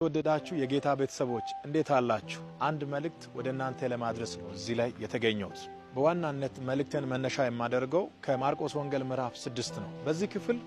የተወደዳችሁ የጌታ ቤተሰቦች እንዴት አላችሁ? አንድ መልእክት ወደ እናንተ ለማድረስ ነው እዚህ ላይ የተገኘሁት። በዋናነት መልእክትን መነሻ የማደርገው ከማርቆስ ወንጌል ምዕራፍ 6 ነው። በዚህ ክፍል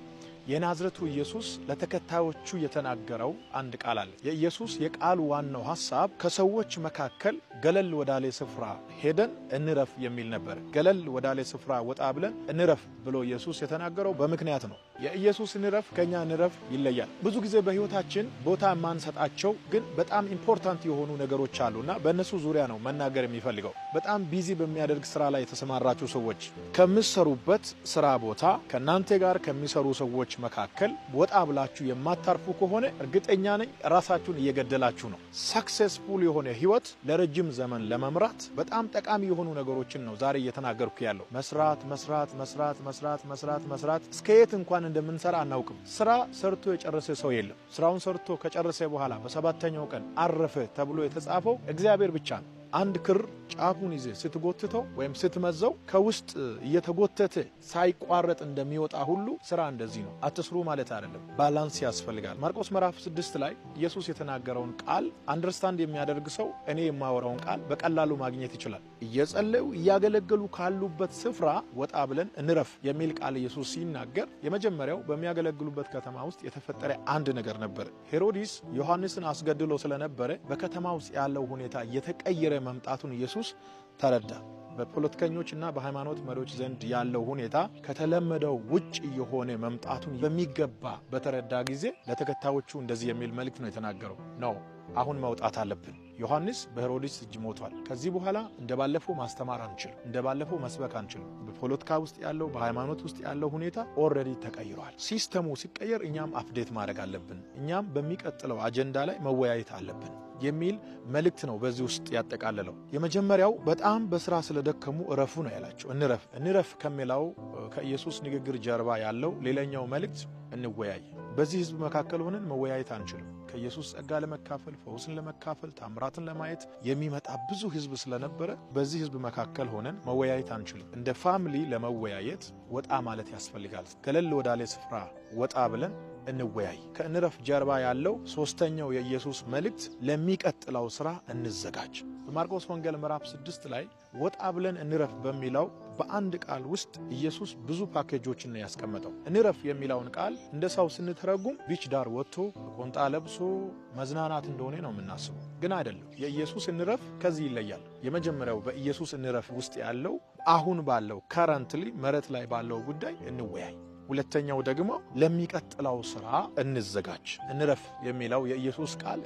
የናዝረቱ ኢየሱስ ለተከታዮቹ የተናገረው አንድ ቃል አለ። የኢየሱስ የቃሉ ዋናው ሐሳብ ከሰዎች መካከል ገለል ወዳለ ስፍራ ሄደን እንረፍ የሚል ነበር። ገለል ወዳለ ስፍራ ወጣ ብለን እንረፍ ብሎ ኢየሱስ የተናገረው በምክንያት ነው። የኢየሱስ እንረፍ ከኛ እንረፍ ይለያል። ብዙ ጊዜ በሕይወታችን ቦታ የማንሰጣቸው ግን በጣም important የሆኑ ነገሮች አሉና በእነሱ ዙሪያ ነው መናገር የሚፈልገው። በጣም busy በሚያደርግ ስራ ላይ የተሰማራችሁ ሰዎች ከምትሰሩበት ስራ ቦታ ከናንተ ጋር ከሚሰሩ ሰዎች መካከል ወጣ ብላችሁ የማታርፉ ከሆነ እርግጠኛ ነኝ ራሳችሁን እየገደላችሁ ነው። Successful የሆነ ህይወት ለረጅም ዘመን ለመምራት በጣም ጠቃሚ የሆኑ ነገሮችን ነው ዛሬ እየተናገርኩ ያለው። መስራት መስራት መስራት መስራት መስራት መስራት እስከ የት እንኳን እንደምንሰራ አናውቅም። ስራ ሰርቶ የጨረሰ ሰው የለም። ስራውን ሰርቶ ከጨረሰ በኋላ በሰባተኛው ቀን አረፈ ተብሎ የተጻፈው እግዚአብሔር ብቻ ነው። አንድ ክር ጫፉን ይዘህ ስትጎትተው ወይም ስትመዘው ከውስጥ እየተጎተተ ሳይቋረጥ እንደሚወጣ ሁሉ ስራ እንደዚህ ነው። አትስሩ ማለት አይደለም፣ balance ያስፈልጋል። ማርቆስ ምዕራፍ 6 ላይ ኢየሱስ የተናገረውን ቃል understand የሚያደርግ ሰው እኔ የማወራውን ቃል በቀላሉ ማግኘት ይችላል። እየጸለዩ እያገለገሉ ካሉበት ስፍራ ወጣ ብለን እንረፍ የሚል ቃል ኢየሱስ ሲናገር የመጀመሪያው በሚያገለግሉበት ከተማ ውስጥ የተፈጠረ አንድ ነገር ነበር። ሄሮዲስ ዮሐንስን አስገድሎ ስለነበረ በከተማ ውስጥ ያለው ሁኔታ እየተቀየረ መምጣቱን ኢየሱስ ተረዳ። በፖለቲከኞችና በሃይማኖት መሪዎች ዘንድ ያለው ሁኔታ ከተለመደው ውጭ የሆነ መምጣቱን በሚገባ በተረዳ ጊዜ ለተከታዮቹ እንደዚህ የሚል መልእክት ነው የተናገረው። ነው አሁን መውጣት አለብን። ዮሐንስ በሄሮድስ እጅ ሞቷል። ከዚህ በኋላ እንደባለፈው ማስተማር አንችልም፣ እንደባለፈው መስበክ አንችልም። በፖለቲካ ውስጥ ያለው በሃይማኖት ውስጥ ያለው ሁኔታ already ተቀይሯል። System ኡ ሲቀየር እኛም update ማድረግ አለብን፣ እኛም በሚቀጥለው አጀንዳ ላይ መወያየት አለብን የሚል መልእክት ነው በዚህ ውስጥ ያጠቃለለው። የመጀመሪያው በጣም በስራ ስለደከሙ እረፉ ነው ያላቸው። እንረፍ እንረፍ ከሚለው ከኢየሱስ ንግግር ጀርባ ያለው ሌላኛው መልእክት እንወያይ። በዚህ ህዝብ መካከል ሆነን መወያየት አንችልም። ከኢየሱስ ጸጋ ለመካፈል፣ ፈውስን ለመካፈል፣ ታምራትን ለማየት የሚመጣ ብዙ ህዝብ ስለነበረ በዚህ ህዝብ መካከል ሆነን መወያየት አንችልም። እንደ family ለመወያየት ወጣ ማለት ያስፈልጋል። ገለል ወዳለ ስፍራ ወጣ ብለን እንወያይ። ከእንረፍ ጀርባ ያለው ሶስተኛው የኢየሱስ መልእክት ለሚቀጥለው ስራ እንዘጋጅ። በማርቆስ ወንጌል ምዕራፍ 6 ላይ ወጣ ብለን እንረፍ በሚለው በአንድ ቃል ውስጥ ኢየሱስ ብዙ ፓኬጆችን ነው ያስቀመጠው። እንረፍ የሚለውን ቃል እንደ ሰው ስንተረጉም beach ዳር ወጥቶ ቆንጣ ለብሶ መዝናናት እንደሆነ ነው የምናስበው፣ ግን አይደለም። የኢየሱስ እንረፍ ከዚህ ይለያል። የመጀመሪያው በኢየሱስ እንረፍ ውስጥ ያለው አሁን ባለው currently መሬት ላይ ባለው ጉዳይ እንወያይ። ሁለተኛው ደግሞ ለሚቀጥለው ስራ እንዘጋጅ። እንረፍ የሚለው የኢየሱስ ቃል